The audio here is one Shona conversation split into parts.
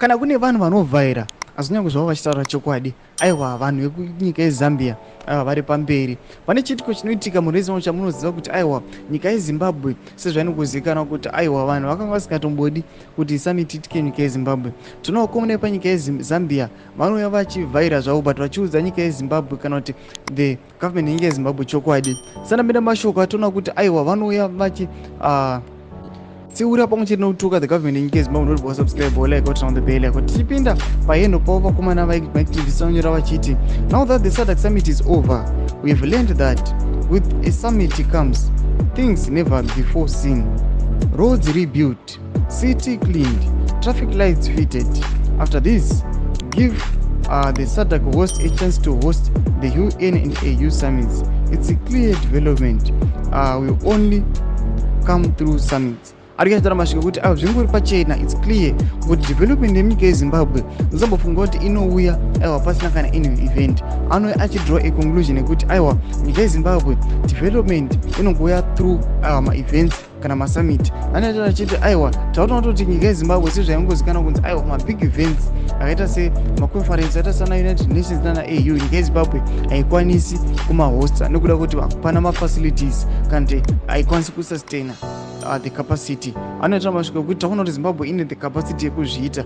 Kana kune vanhu vanovhaira, asi kunyange zvavo vachitaura chokwadi, aiwa, vanhu vekunyika yeZambia, aiwa, vari pamberi. Pane chiitiko chinoitika mune chamunoziva kuti, aiwa, nyika yeZimbabwe, sezvainokuzivikanwa kuti, aiwa, vanhu vakanga vasingatombodi kuti summit itike nyika yeZimbabwe. Tinovakomana panyika yeZambia vanouya vachivhaira zvavo, but vachiudza nyika yeZimbabwe, kana kuti the government yenyika yeZimbabwe, chokwadi. Sanapinda mashoko atoona kuti, aiwa, vanouya vachi tsiura pamwe chete nekutuka the government yenyika yeZimbabwe. Noti wasubscribe, like, turn on the bell icon. Tichipinda pahandle pavo, vakomana vaactivist vanonyora vachiti, "Now that the SADC summit is over, we have learned that with a summit comes things never before seen: roads rebuilt, city cleaned, traffic lights fitted. After this, give the SADC host a chance to host the UN and AU summits. It's a clear development will only come through summits." Ari kuchitaura masviko kuti aiwa, zvingori pachena, it's clear kuti development yemunyika yeZimbabwe, musambofunga kuti inouya, aiwa, pasina kana any event. Anouya achidraw a conclusion yekuti, aiwa, nyika yeZimbabwe development inongouya through, aiwa, maevents kana masummit. Anoita achiti, aiwa, tautoona kuti nyika yeZimbabwe, sezvaingozikanwa kunzi, aiwa, mabig events akaita semaconference akaita sana United Nations nana AU, nyika yeZimbabwe haikwanisi kumahosta nekuda kuti hapana mafacilities, kana kuti haikwanisi kusustaina the capacity. Anoita masviko ekuti takuona kuti Zimbabwe ine the capacity yekuzviita,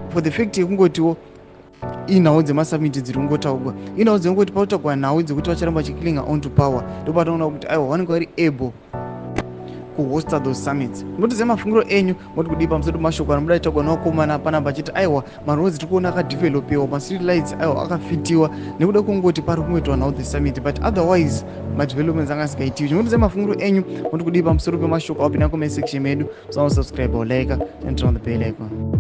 for the fact yekungotiwo inhau dzemasummit dziri kungotaurwa, inhau dzinongoti pautaurwa nhau dzekuti vacharamba vachiclinga on to power. Ndopatoona kuti, aiwa, vanenge vari able kuhosta those summits. Munotiziva mafungiro enyu, moti kudii pamusoro pemashoko anobuda aitaurwa nevakomana panapa achiti, aiwa, maroads tiri kuona akadevelopiwa, mastreet lights, aiwa, akafitiwa nekuda kungoti pari kungoitwa nhau the summit, but otherwise madevelopments anga asingaitiwi. Chinotiziva mafungiro enyu, moti kudii pamusoro pemashoko apinda comment section medu. Musanosubscribe, like and turn on the bell icon.